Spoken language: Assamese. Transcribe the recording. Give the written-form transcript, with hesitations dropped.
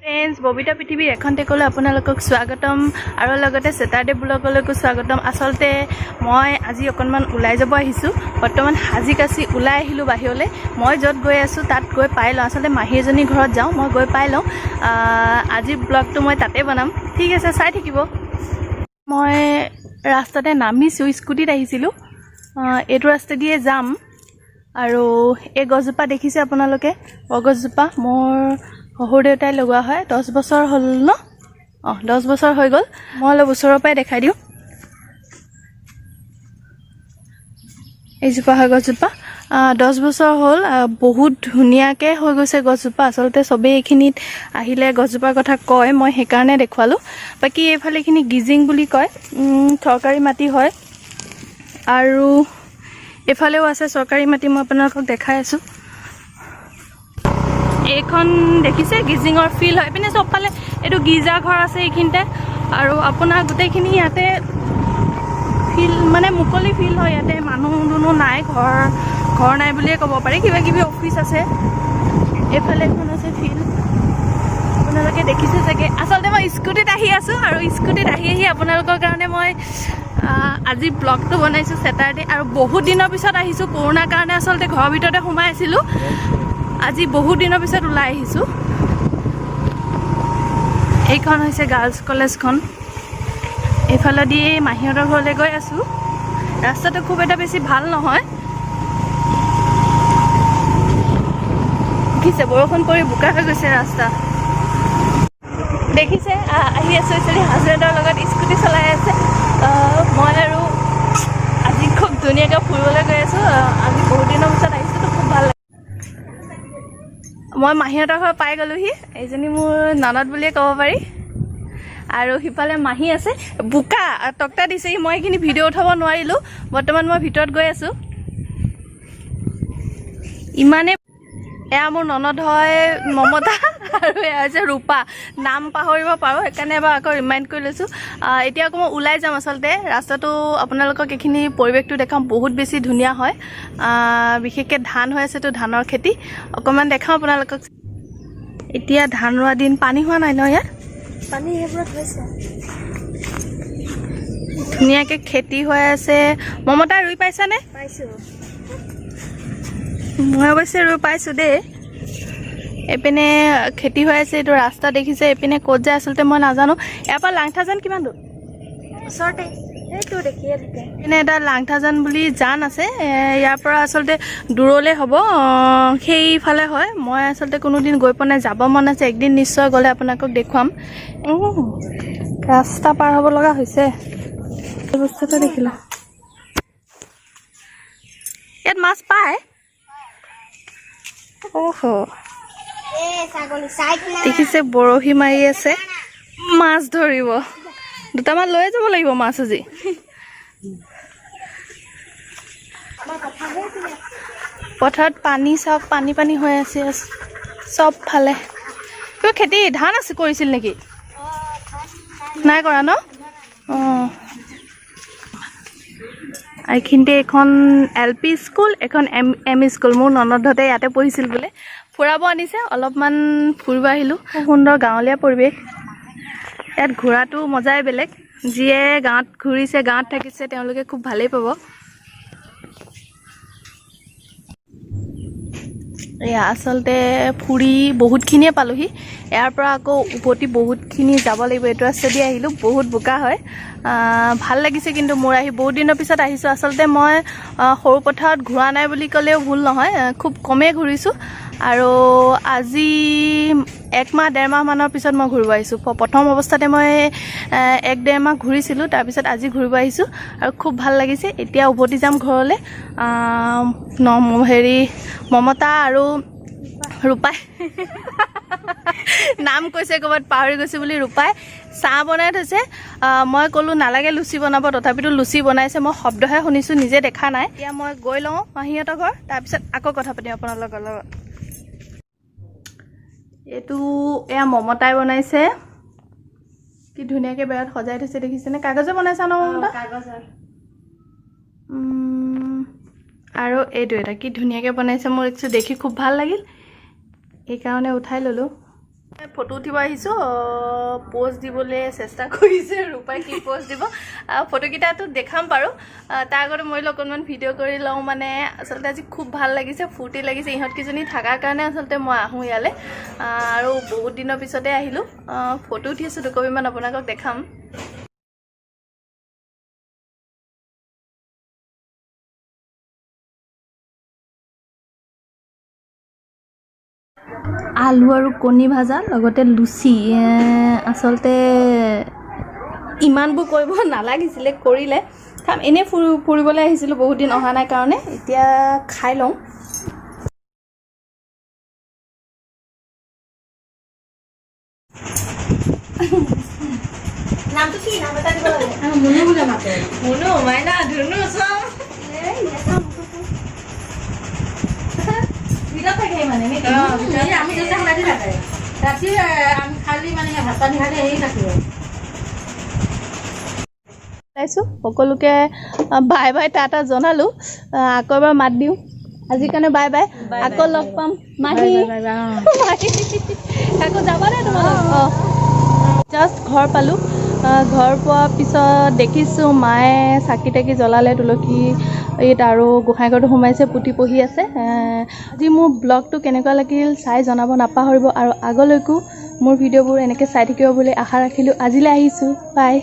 ফ্ৰেণ্ডছ, ববিতা পৃথিৱীৰ এখন টেকলৈ আপোনালোকক স্বাগতম আৰু লগতে ছেটাৰডে ব্লগলৈকো স্বাগতম। আচলতে মই আজি অকণমান ওলাই যাব আহিছোঁ। বৰ্তমান সাজি কাচি ওলাই আহিলোঁ বাহিৰলৈ। মই য'ত গৈ আছোঁ তাত গৈ পাই লওঁ। আচলতে মাহী এজনীৰ ঘৰত যাওঁ, মই গৈ পাই লওঁ। আজিৰ ব্লগটো মই তাতে বনাম, ঠিক আছে? চাই থাকিব। মই ৰাস্তাতে নামিছোঁ, স্কুটিত আহিছিলোঁ। এইটো ৰাস্তা দিয়ে যাম। আৰু এই গছজোপা দেখিছে আপোনালোকে? বৰগছজোপা মোৰ শহুৰ দেউতাই লগোৱা হয়। 10 বছৰ হ'ল ন? অঁ, 10 বছৰ হৈ গ'ল। মই অলপ ওচৰৰ পৰাই দেখাই দিওঁ। এইজোপা হয় গছজোপা। 10 বছৰ হ'ল, বহুত ধুনীয়াকৈ হৈ গৈছে গছজোপা। আচলতে চবেই এইখিনিত আহিলে গছজোপাৰ কথা কয়, মই সেইকাৰণে দেখুৱালোঁ। বাকী এইফালে এইখিনি গিজিং বুলি কয়, চৰকাৰী মাটি হয়। আৰু এইফালেও আছে চৰকাৰী মাটি, মই আপোনালোকক দেখাই আছোঁ। এইখন দেখিছে, গিজিঙৰ ফিল্ড হয়। এইপিনে চবফালে এইটো গীৰ্জা ঘৰ আছে এইখিনিতে। আৰু আপোনাৰ গোটেইখিনি ইয়াতে ফিল্ড, মানে মুকলি ফিল্ড হয়। ইয়াতে মানুহ দুনুহ নাই, ঘৰ ঘৰ নাই বুলিয়ে ক'ব পাৰি। কিবা কিবি অফিচ আছে। এইফালে এখন আছে ফিল্ড, আপোনালোকে দেখিছে চাগে। আচলতে মই স্কুটিত আহি আছোঁ আৰু স্কুটিত আহি আহি আপোনালোকৰ কাৰণে মই আজি ব্লগটো বনাইছোঁ, ছেটাৰডে। আৰু বহুত দিনৰ পিছত আহিছোঁ। কৰোণাৰ কাৰণে আচলতে ঘৰৰ ভিতৰতে সোমাই আছিলোঁ। আজি বহুত দিনৰ পিছত ওলাই আহিছোঁ। এইখন হৈছে গাৰ্লছ কলেজখন। এইফালেদি মাহীহঁতৰ ঘৰলৈ গৈ আছোঁ। ৰাস্তাটো খুব এটা বেছি ভাল নহয়। দেখিছে, বৰষুণ পৰি বোকা হৈ গৈছে ৰাস্তা। দেখিছে, আহি আছোঁ। একচুৱেলি হাজবেণ্ডৰ লগত স্কুটি চলাই আছে। মই আৰু আজি খুব ধুনীয়াকৈ ফুৰিবলৈ গৈ আছোঁ। আজি বহুত দিনৰ পিছত আহিছোঁতো, খুব ভাল লাগে। মই মাহীহঁতৰ ঘৰ পাই গ'লোহি। এইজনী মোৰ ননদ বুলিয়ে ক'ব পাৰি। আৰু সিফালে মাহী আছে। বোকা তক্তা দিছেহি, মই এইখিনি ভিডিঅ' উঠাব নোৱাৰিলোঁ। বৰ্তমান মই ভিতৰত গৈ আছোঁ। ইমানে এয়া মোৰ ননদ হয় মমতা আৰু এয়া হৈছে ৰূপা। নাম পাহৰিব পাৰোঁ, সেইকাৰণে এবাৰ আকৌ ৰিমাইণ্ড কৰি লৈছোঁ। এতিয়া আকৌ মই ওলাই যাম। আচলতে ৰাস্তাটো আপোনালোকক এইখিনি পৰিৱেশটো দেখাম, বহুত বেছি ধুনীয়া হয়। বিশেষকৈ ধান হৈ আছেতো, ধানৰ খেতি অকণমান দেখাওঁ আপোনালোকক। এতিয়া ধান ৰোৱা দিন, পানী হোৱা নাই ন ইয়াত? পানী সেইবোৰত হৈছে। ধুনীয়াকৈ খেতি হৈ আছে। মমতা, ৰুই পাইছানে? পাইছোঁ। মই অৱশ্যে ৰুই পাইছোঁ দেই। এইপিনে খেতি হৈ আছে। এইটো ৰাস্তা দেখিছে, এইপিনে ক'ত যায় আচলতে মই নাজানো। ইয়াৰ পৰা লাংথাজান কিমান দূৰ? ওচৰতে, সেইটো দেখিয়ে থাকে। এইপিনে এটা লাংথাজান বুলি জান আছে। ইয়াৰ পৰা আচলতে দূৰলৈ হ'ব, সেইফালে হয়। মই আচলতে কোনোদিন গৈ পোৱা নাই, যাব মন আছে। একদিন নিশ্চয় গ'লে আপোনালোকক দেখুৱাম। ৰাস্তা পাৰ হ'ব লগা হৈছে। এই বস্তুটো দেখিলোঁ, ইয়াত মাছ পায়। অহ। এ ছাগলী চাইড না। দেখিছে, বৰশী মাৰি আছে, মাছ ধৰিব। দুটামান লৈ যাব লাগিব মাছ আজি। পথাৰত পানী চাওক, পানী পানী হৈ আছে চব ফালে। কিবা খেতি ধান আছে, কৰিছিল নেকি? নাই কৰা ন? অঁ, এইখিনিতে এখন এল পি স্কুল, এখন এম ই স্কুল। মোৰ ননদহঁতে ইয়াতে পঢ়িছিল বোলে। ফুৰাব আনিছে, অলপমান ফুৰিব আহিলোঁ। খুব সুন্দৰ গাঁৱলীয়া পৰিৱেশ। ইয়াত ঘূৰাটো মজাই বেলেগ। যিয়ে গাঁৱত ঘূৰিছে, গাঁৱত থাকিছে, তেওঁলোকে খুব ভালেই পাব। এয়া আচলতে ফুৰি বহুতখিনিয়ে পালোহি। ইয়াৰ পৰা আকৌ উভতি বহুতখিনি যাব লাগিব। এইটো ৰাস্তা দি আহিলোঁ, বহুত বোকা হয়। ভাল লাগিছে কিন্তু মোৰ আহি, বহুত দিনৰ পিছত আহিছোঁ। আচলতে মই সৰু পথাৰত ঘূৰা নাই বুলি ক'লেও ভুল নহয়, খুব কমেই ঘূৰিছোঁ। আৰু আজি একমাহ ডেৰমাহ মানৰ পিছত মই ঘূৰিব আহিছোঁ। প্ৰথম অৱস্থাতে মই এক ডেৰমাহ ঘূৰিছিলোঁ, তাৰপিছত আজি ঘূৰিব আহিছোঁ আৰু খুব ভাল লাগিছে। এতিয়া উভতি যাম ঘৰলৈ। হেৰি, মমতা আৰু ৰূপাই, নাম কৈছে ক'ৰবাত পাহৰি গৈছোঁ বুলি, ৰূপাই চাহ বনাই থৈছে। মই ক'লোঁ নালাগে লুচি বনাব, তথাপিতো লুচি বনাইছে। মই শব্দহে শুনিছোঁ, নিজে দেখা নাই। এতিয়া মই গৈ লওঁ মাহীহঁতৰ ঘৰ, তাৰপিছত আকৌ কথা পাতিম আপোনালোকৰ লগত। এইটো এয়া মমতাই বনাইছে। কি ধুনীয়াকৈ বেৰত সজাই থৈছে দেখিছেনে? কাগজে বনাইছা ন মমতা? কাগজৰ। আৰু এইটো এটা কি ধুনীয়াকৈ বনাইছে, মোৰ একচুৱেলি দেখি খুব ভাল লাগিল, এইকাৰণে উঠাই ল'লোঁ। ফটো উঠিব আহিছোঁ। প'জ দিবলৈ চেষ্টা কৰিছে ৰূপাই, কি প'জ দিব। ফটোকেইটাতো দেখাম বাৰু, তাৰ আগতে মই অকণমান ভিডিঅ' কৰি লওঁ। মানে আচলতে আজি খুব ভাল লাগিছে, ফূৰ্তি লাগিছে। ইহঁতকেইজনী থকাৰ কাৰণে আচলতে মই আহোঁ ইয়ালৈ, আৰু বহুত দিনৰ পিছতে আহিলোঁ। ফটো উঠি আছোঁ, দুকপিমান আপোনালোকক দেখাম। আলু আৰু কণী ভাজা, লগতে লুচি। আচলতে ইমানবোৰ কৰিব নালাগিছিলে, কৰিলে খাম। এনেই ফুৰিবলৈ আহিছিলোঁ, বহুত দিন অহা নাই কাৰণে। এতিয়া খাই লওঁ। নামটো কি? নাম এটা দিব লাগে। মুনু বোলে মাতে। মুনু, মাইনা, ধুনু চব ভিতৰত থাকে মানে নেকি? এই আমি যেতিয়া ৰাতি থাকে, ৰাতি আমি খালি মানে ভাত পানী খালি হেৰি থাকিব। ওলাইছোঁ, সকলোকে বাই বাই টাটা জনালোঁ। আকৌ এবাৰ মাত দিওঁ। আজিৰ কাৰণে বাই বাই, আকৌ লগ পাম। মাহী, মাহী আকৌ যাবা নে তোমালোক? অঁ, জাষ্ট ঘৰ পালোঁ। ঘৰ পোৱাৰ পিছত দেখিছোঁ মায়ে চাকি তাকি জ্বলালে তুলসীত আৰু গোঁসাই ঘৰটো সোমাইছে, পুথি পঢ়ি আছে। আজি মোৰ ব্লগটো কেনেকুৱা লাগিল চাই জনাব নাপাহৰিব, আৰু আগলৈকো মোৰ ভিডিঅ'বোৰ এনেকৈ চাই থাকিব বুলি আশা ৰাখিলোঁ। আজিলৈ আহিছোঁ, বাই।